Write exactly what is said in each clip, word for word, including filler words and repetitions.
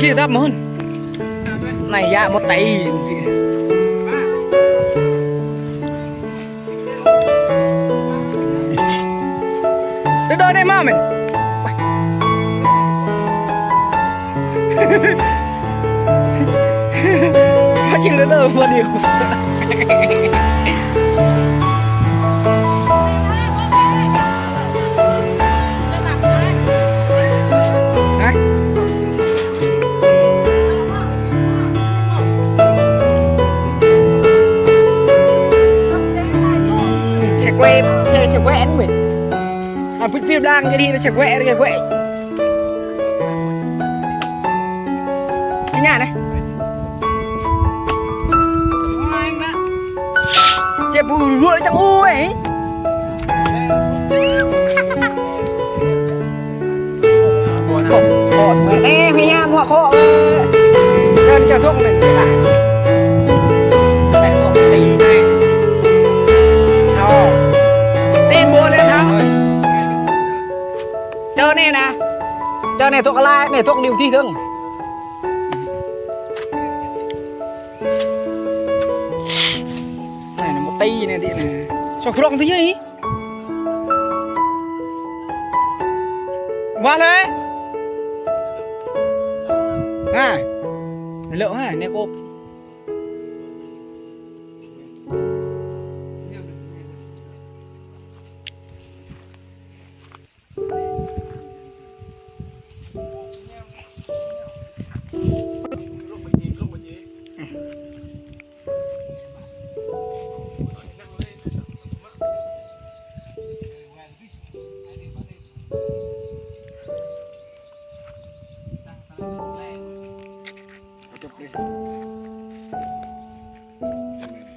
Kia tap mơ̆n. Anai yă mơ̆ tơi. Đơ đơ đơ mă mĕn. Mă čih lơ đơ mă điêu. Hă? Sẽ quay, sẽ, sẽ quay anh mình. À, bịt bịt blang cái đi, nó sẽ quay, nó sẽ quay. Cái nhà này. Če ƀu ruă lĕ čang ui. Ơ, mia mua khô. Kơn čơ thuốc này. Ơ. Tin bố lên hả? Čơ anai nă. Čơ anai thuốc lá, anai thuốc điều trị thương. Anai, anai, một tí anai, tí anai. Sao krong thế nhỉ? Wah lơi. Ha. Lơ ha, anai kôp.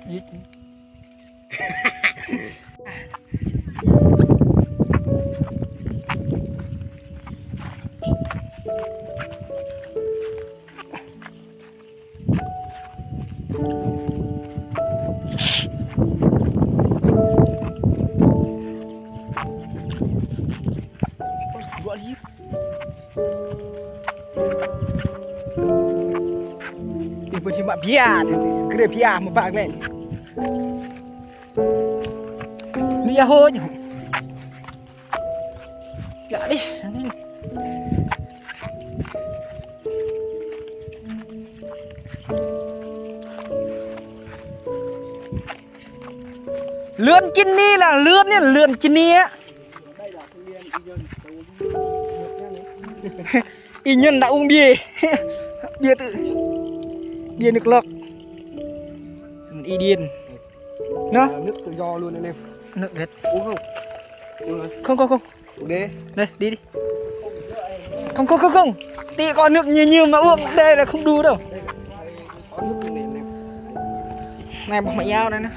Ih, bơ̆n hĭ mă bia, grê bia mă bă glĕ. Ni ya hô ñu. Ya đi. Lươn chín ni là lươn ni, lươn chín ni á. Y Nhân đã uống bia. Bia tự, bia nước lọc. Y Điên. Nó. Nước tự do luôn anh em. Nước Việt. Uống không? Uống rồi. Không, không, không. Đi. Đây, đi đi. Không, không, không, không. Tí có nước nhiều nhiều mà uống. Đây là không đủ đâu. Này, bọc mã yao này nè.